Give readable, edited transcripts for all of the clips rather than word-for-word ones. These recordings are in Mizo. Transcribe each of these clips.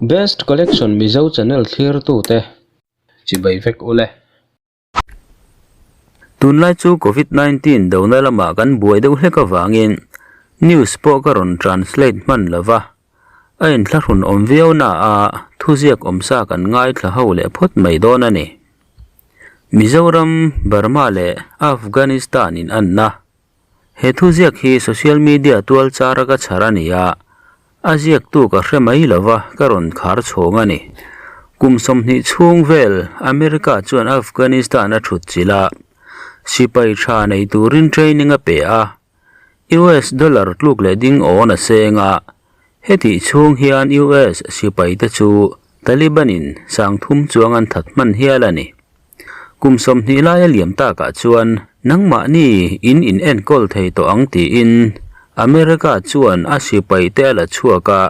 Best Collection Mizo channel thlirtute chibai vek ule. Tunlai chu Covid 19 dona lamah kan buai deuh hlek avangin news pawh ka rawn translate hman lo va, a inthlahrun awm viau na a thuziak awmsa kan ngaithla ho leh phawt mai dawn a ni. Mizoram, Burma leh Afghanistan in anna. He thuziak hi social media tual chara ka chhar a ni a, a ziaktu ka hre mai lo va, ka rawn khar chhawng a ni. Kum 20 chhung vel America chuan Afghanistan a thut chilh a, sipai tha nei turin training a pe a, US dollar tluk leh ding awn a seng a, hetih chhung hian US sipai te chu Taliban in sangthum chuang an that hman hial a ni. Kum 20 lai a liam takah chuan nangmahni in in enkawl thei tawh ang tiin America chuan a sipai te a la chhuak a,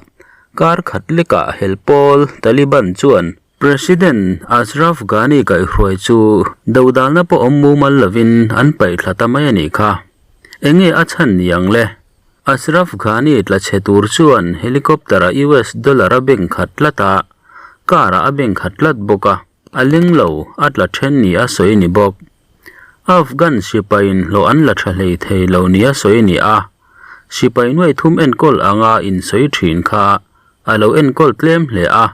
kar khat lekah hel pawl Taliban chuan President Ashraf Ghani kaihhruai chu dodalna pawh awm mumal lovin an paih thla ta mai a nih kha. Enge a chhan ni ang le? Ashraf Ghani tla chhe tur chuan helicopter-ah US dollar a beng khat tlat a, car-ah a beng khat tlat bawk a. A leng lo, a tla then ni a sawi ni bawk. Afghan sipaiin hlawh an la tha hlei thei lo ni a sawi ni a, sipai nuai thum enkawl anga insawi thin kha a lo enkawl tlem hle a,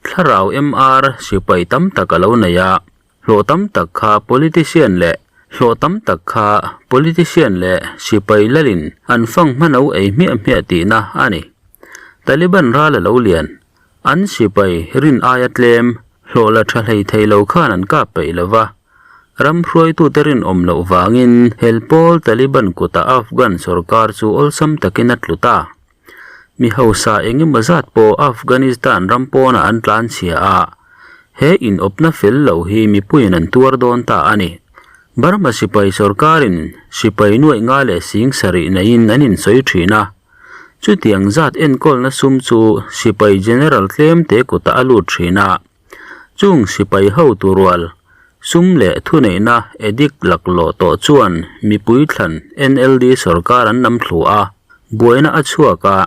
thlarau MR sipai tam tak a lo nei a, hlawh tam tak kha politician leh hlawh tam tak kha politician leh sipai lalin an fang hmano ei hmiah hmiah tihna a ni. Taliban ral a lo lian. An sipai rin aia tlem hlawh la tha hlei thei lo khan an kap peih lo va, ram hruaitute rinawm loh vangin hel pawl Taliban kutah Afghan sorkar chu awlsam takin a tlu ta. Mi hausa eng emaw zat pawh Afghanistan ram pawnah an tlanchhia a, he inawpna fel lo hi mipuiin an tuar dawn ta a ni. Burma sipai sorkarin sipai nuaih nga leh sing sarih neiin an insawi thin a. Chutiang zat enkawlna sum chu sipai general tlemte kutah a lut thin a, chung sipai hotu rual sum leh thuneihna addict laklawh tawh chuan mipui thlan NLD sorkar an lam thlu a, buaina a chhuak a,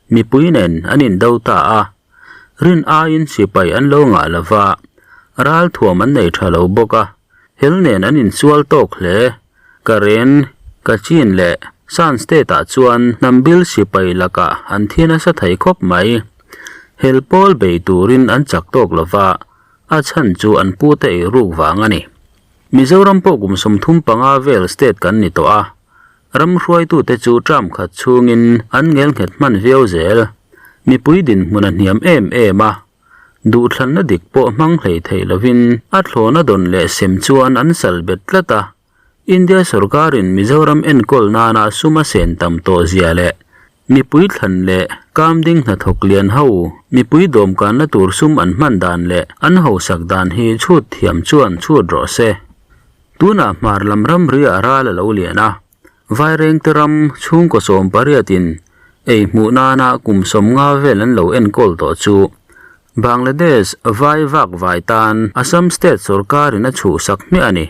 mipui nen an indo ta a, rin aiin sipai an lo ngah lo va, ralthuam an nei tha lo bawk a, hel nen an insual tawk hle. Karen, Kachin leh Shan State-ah chuan hnam bil sipai lakah an thi nasa thei khawp mai. Hel pawl bei turin an chak tawk lo va, a chhan chu an pute ei ruk vang a ni. Mizoram pawh kum 35 vel state kan ni tawh a, ram hruaitute chu term khat chhungin an ngelnghet hman viau zel. Mipui dinhmun a hniam em em a, duhthlanna dik pawh hmang hlei thei lovin a thlawna dawn leh sem chuan an sal bet tlat a. India sorkarin Mizoram enkawl nana sum a sen tam tawh zia leh mipui thlan leh kamding hnathawk lian ho mipui dawmkanna tur sum an hman dan leh an hausak dan hi chhut thiam chuan chhut rawh se. Tunah hmar lam ramri ah ral a lo lian a, Vairengte ram chhungkaw 18 in ei hmuh nana kum 50 vel an lo enkawl tawh chu Bangladesh vai vak vai tan Assam state sorkarin a chhuhsak hmiah a ni.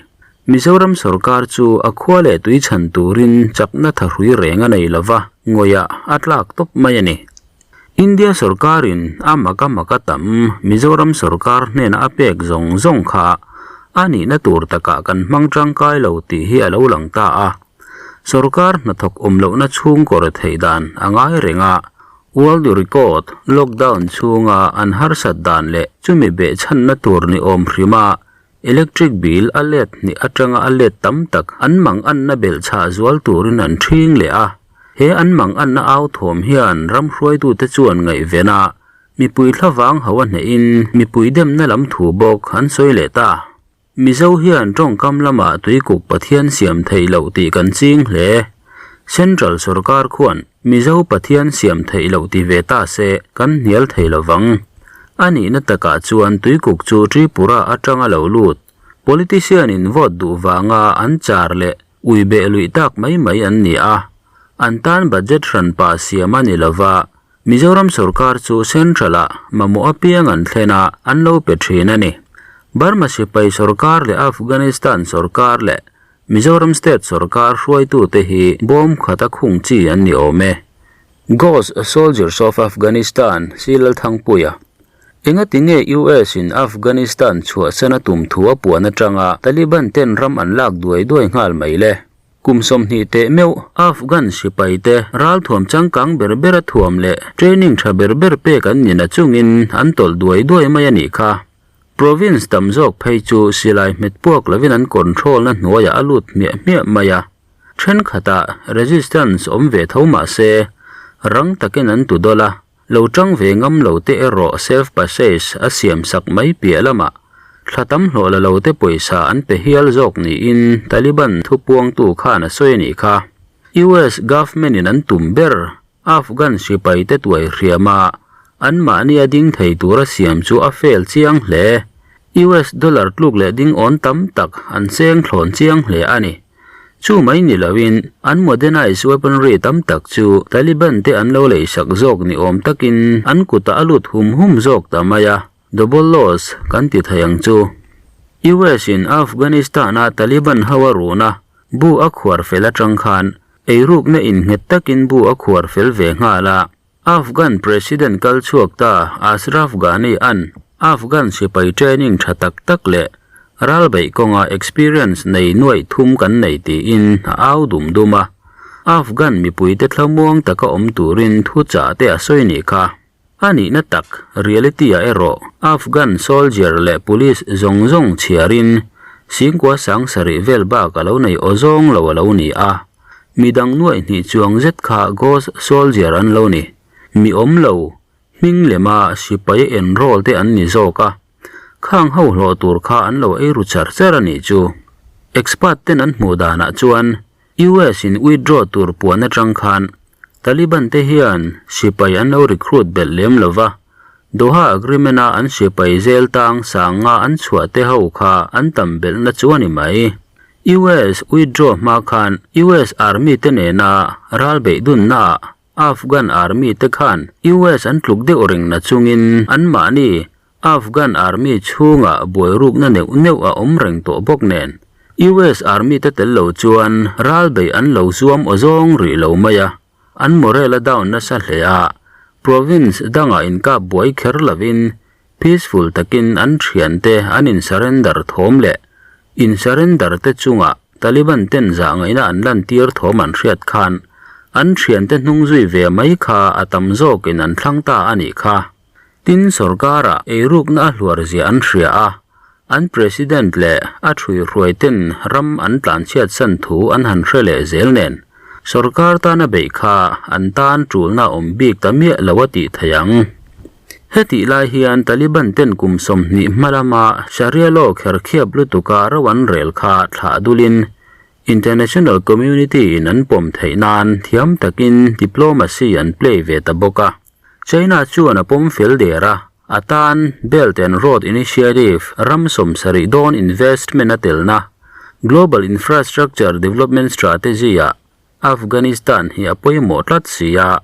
Mizoram sorkar chu a khua leh tui chhan turin chakna thahrui reng a nei lova, ngawihah a tlak tawp mai a ni. India sorkarin a maka maka tam Mizoram sorkar hnena a pek zawng zawng kha a nihna tur takah kan hmang tangkai lo tih hi a lo lang ta a. Sorkar hnathawk awm lohna chhungkaw retheih dan a ngai reng a, World Record lockdown chhunga an harsat dan leh chumi behchhanna tur ni awm hrima Electric bill a let hnih atanga a let tam tak an mang anna belh chhah zual turin an ṭhing leh a. He an mang anna au thawm hian ram hruaitute chuan ngaihven a, mipui thlavang ho a hnehin mipui demna lam thu bawk an sawi leh ta. Mizo hian tawngkam lamah tuikuk Pathian siam theih loh tih kan ching hle. Central sorkar khuan Mizo Pathian siam theih loh ti ve ta se kan hnial thei lo vang. A nihna takah chuan tuikuk chu Tripura atanga lo lut politician in vote duh vanga an char leh ui beh luih tak mai mai an ni a. An tan budget hranpa siam a ni lova, Mizoram sorkar chu Central-ah mamawh apiang an thlen a, an lo pe thin a ni. Burma sipai sorkar leh Afghanistan sorkar leh Mizoram state sorkar hruaitute hi bawm khata khung chi an ni awm e. Ghost Soldiers of Afghanistan, Silalthangpuia. Engati nge US in Afghanistan chhuahsan a tum thu a puan atanga Taliban ten ram an lak duai duai nghal mai le? Kum 20 teh meuh Afghan sipai te ralthuam changkang ber ber a thuam leh training tha ber ber pek an ni na chungin an tawlh duai duai mai a nih kha. Province tam zawk phei chu silai hmet puak lovin an control na hnuaiah a lut hmiah hmiah mai a. Thenkhatah resistance awm ve tho mah se rang takin an tu dawlh a. Lo tang ve ngam lo te erawh self passage a siam sak mai piah lamah thla tam hlawh la lo te pawisa an pe hial zawk niin Taliban thupuangtu khan a sawi a nih kha. US government in an tum ber Afghan sipai te tuai hriam a, anmahni a ding thei tura siam chu a fail chiang hle. US dollar tluk leh ding awn tam tak an cheng thlawn chiang hle a ni. Chu mai ni loin an modernize weaponry tam tak chu Taliban te an lo leisak zawk ni awm takin an kutah a lut hum hum zawk ta mai a, double loss kan ti thei ang chu. US in Afghanistan a Taliban ho a run a, bu a khuar fel atang khan eirukna innghet takin bu a khuar fel ve nghal a. Afghan President kal chhuak ta Ashraf Ghani an Afghan sipai training tha tak tak leh ralbeih kawnga experience nei nuaih thum kan nei tiin a au dum dum a. Afghan mipuite thlamuang taka awm turin thuchah te a sawi nih kha. A nihna tak, reality ah erawh Afghan soldier leh police zawng zawng chhiarin singkua sang sarih vel bak a lo nei awzawng lo a lo ni a. Midang nuaih hnih chuang zet kha Ghost Soldier an lo ni. Mi awm lo, hming lema sipai enroll te an ni zawk a. Khang ho hlawh tur kha an lo ei ru char char a nih chu. Expert ten an hmuh danah chuan US in withdraw tur puan atang khan Taliban te hian sipai an lo recruit belh lem lo va, Doha Agreement a an sipai zel tang sanga an chhuah te ho kha an tam belhna chu a ni mai. US withdraw hma khan US Army te nena ral beih dunnaah Afghan Army te khan US an tluk deuh reng na chungin anmahni Afghan Army chhungah buairukna neuh neuh a awm reng tawh bawk nen US Army te tel lo chuan ral beih an lo zuam aw zawng rih lo mai a, an morale a down nasa hle a, province dangah inkap buai kher lovin Peaceful takin an thiante an in surrender thawm leh in surrender te chunga Taliban ten zah ngaihna an lantir thawm an hriat khan an thiante hnung zui ve mai kha a tam zawkin an thlang ta a nih kha. Tin sorkara eirukna a hluar zia an hria a, an President leh a thuihruai ten ram an tlanchhiatsan thu an han hre leh zel nen sorkar tana beih kha an tan tulna awm bik ta miah lo a tih theih ang. Hetih lai hian Taliban ten kum 20 hma lama Sharia law kher khiap lutuka ro an rel kha thlah dulin international community in an pawm theih nan thiam takin diplomacy an play ve ta bawk a. China chuan a pawm fel der a, a tan Belt and Road Initiative ram 70 dawn investment a telna Global Infrastructure Development Strategy ah Afghanistan hi a pawimawh tlat si a,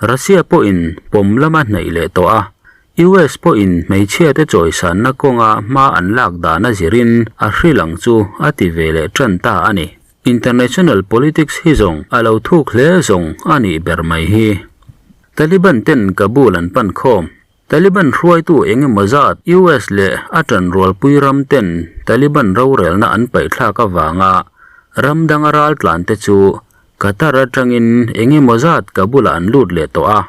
Russia pawhin pawm lama hnaih leh tawh a, US pawhin hmeichhia te chawisanna kawnga hma an lak dan a zirin a hrilang chu a ti ve leh tan ta a ni. International politics hi zawng a lo thuk hle zawng a nih ber mai hi. Taliban ten Kabul an pan khawm. Taliban hruaitu eng emaw zat US leh a ṭanrualpui ram ten Taliban rorelna an paihthlak avanga ram danga raltlan te chu Qatar atangin eng emaw zat Kabul-ah an lut leh tawh a.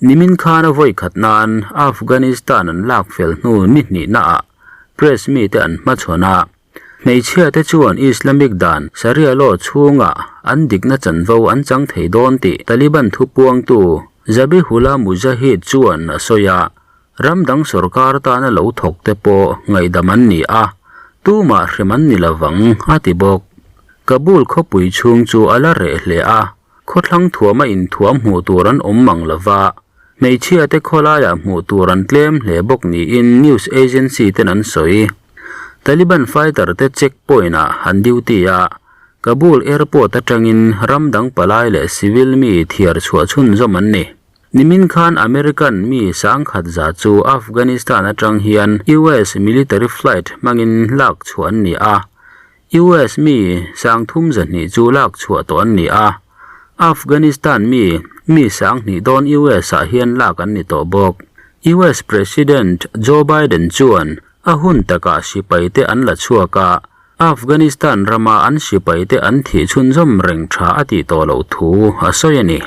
Nimin khan a vawi khat nan Afghanistan an lak fel hnu ni hnihnaah press mite an hmachhawn a. Hmeichhia te chuan Islamic dan Sharia law chhungah an dikna chanvo an chang thei dawn tih Taliban thupuangtu Zabihullah Mujahid chuan a sawi a, ram dang sorkar tana lo thawk te pawh ngaihdam an ni a, tumah hrem an ni lovang a ti bawk. Kabul khawpui chhung chu a la reh hle a, khawthlang thuama inthuam hmuh tur an awm mang lova, hmeichhia te khawlaiah hmuh tur an tlem hle bawk niin news agency ten an sawi. Taliban fighter te check point ah an duty a, Kabul airport atangin ram dang palai leh civil mi thiar chhuah chhunzawm an ni. Nimin khan American mi sangkhat za chu Afghanistan atang hian US military flight hmangin lak chhuah an ni a, US mi sang thum 200 chu lak chhuah tawh an ni a, Afghanistan mi mi 2000 dawn US ah hian lak an ni tawh bawk. US President Joe Biden chuan a hun takah sipaite an la chhuak a, Afghanistan rama an sipaite an thih chhunzawm reng tha a tih tawh loh thu a sawi a ni.